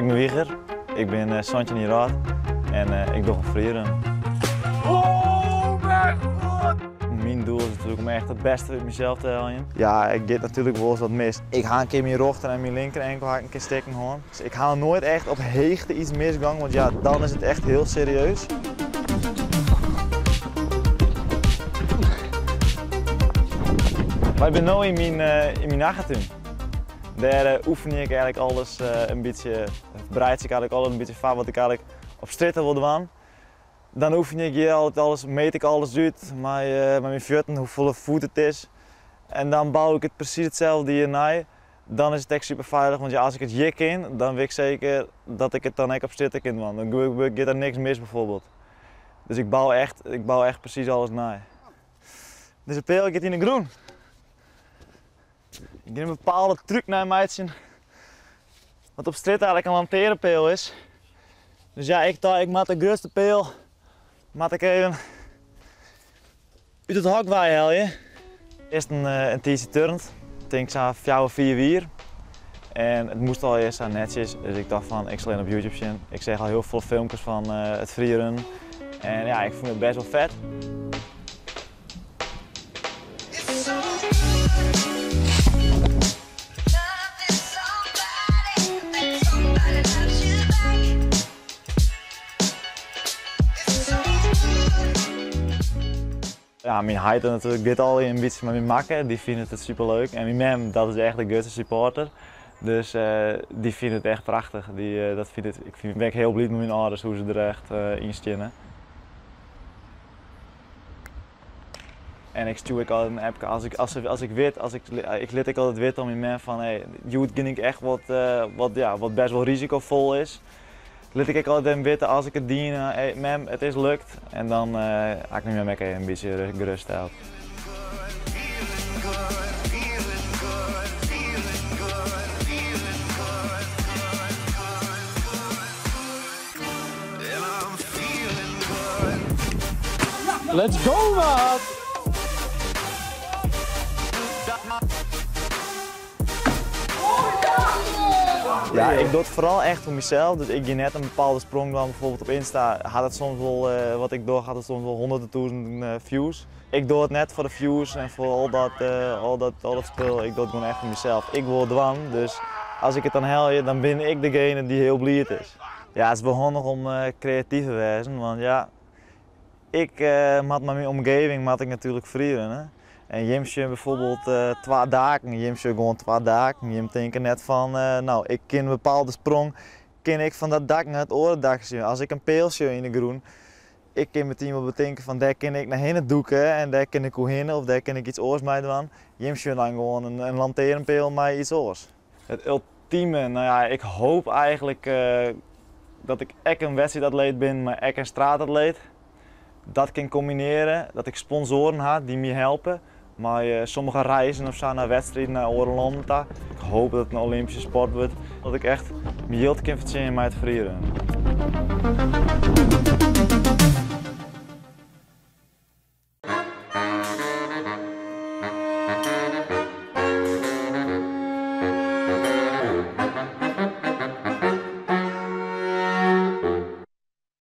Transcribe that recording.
Ik bin Wieger, ik bin 17 jier âld en ik doch oan freerun. Oh mijn god! Myn doel is natuerlik om echt it bêste út mysels te heljen. Ja, ik giet natuerlik wolris wat mis. Ik ha in kear myn rjochter en myn linker enkel ha ik in kear stikken hân. Dus ik ha noait echt op hichte iets misgong, want ja, dan is it echt hiel serieus. Wy binne no yn myn, yn myn achtertún. Dêr oefenje ik eigentlik alles in bytsje, bereid ik eigentlik alles in bytsje foar wat ik eigentlik op strjitte wol dwaan. Dan oefenje ik hjir altyd alles, meet ik alles út mei myn fuotten, hoefolle foet it is. En dan bou ik it presys itselde hjir nei. Dan is it ek super feilich, want ja, as ik it hjir kin, dan wit ik seker dat ik it dan ek op strjitte kin dwaan. Dan giet der niks mis bijvoorbeeld. Dus ik bou echt presys alles nei. Dizze peal giet yn de grûn. Ik gean in bepaalde trúk neimeitsjen, wat op strjitte eigentlik in lantearnepeal is. Dus ja, ik tocht, ik moat de grutste peal moat ik even út it hok weihelje. Earst in tiidsje turnd, tink sa 4, 5 jier. En it moast allegear sa netsjes, dus ik tocht fan, ik sil even op YouTube sjen. Ik seach al hiel folle filmkes fan it freerunnen en ja, ik fûn it bêst wol fet. Ja, myn heit natuerlik dit al in bytsje mei my makke, dy fynt it superleuk. En myn mem, dat is echt de grutste supporter. Dus dy fynt it echt prachtich. Dy, dat fynt it, ik fyn, bin ek hiel bliid mei myn âlders hoe se der echt yn steane. En ik stjoer ek altyd in appke as ik, as, as ik wit, as ik, ik lit ek altyd witte oan myn mem fan hey, hjoed gean ik echt wat, wat, ja, wat bêst wol risikofol is. Lit ik ek altyd even witte as ik it dien ha, hey, mem, it is lukt. En dan ha ik myn mem ek even in bytsje gerêststeld. Let's go, maat! Ja, ik doch it foaral echt foar mysels, dus ik gean net in bepaalde sprong dwaan. Bijvoorbeeld op Insta hat it soms wol, wat ik doch, hat it soms wol hûnderten tûzenen views. Ik doch it net foar de views en foar al dat spul, ik doch it gewoan echt foar mysels. Ik wol it dwaan, dus as ik it dan helje, dan bin ik degene dy't hiel bliid is. Ja, it is wol handich om kreatyf te wêzen, want ja, ik moat mei myn omgeving moat ik natuerlik freerunne. En jim sjogge bijvoorbeeld twa daken, jim sjogge gewoan twa daken. Jim tinke net fan, nou, ik kin in bepaalde sprong, kin ik fan dat dak nei it oare dak sjen. As ik in peal sjoch yn de grûn, ik kin metien wol betinke fan dêr kin ik nei hinne dûke en dêr kin ik oerhinne of dêr kin ik iets oars mei dwaan. Jim sjogge dan gewoan in lantearnpeal mei iets oars. It ultime, nou ja, ik hoop eigentlik dat ik ek in wedstriidatleet bin, mar ek in straatatleet. Dat kin kombinearje, dat ik sponsoaren ha dy't my helpe mei sommige reizen of sa nei wedstriden nei oare lannen ta. Ik hoop dat it in Olympyske sport wurdt, dat ik echt myn jild kin fertsjinje mei it freerunnen.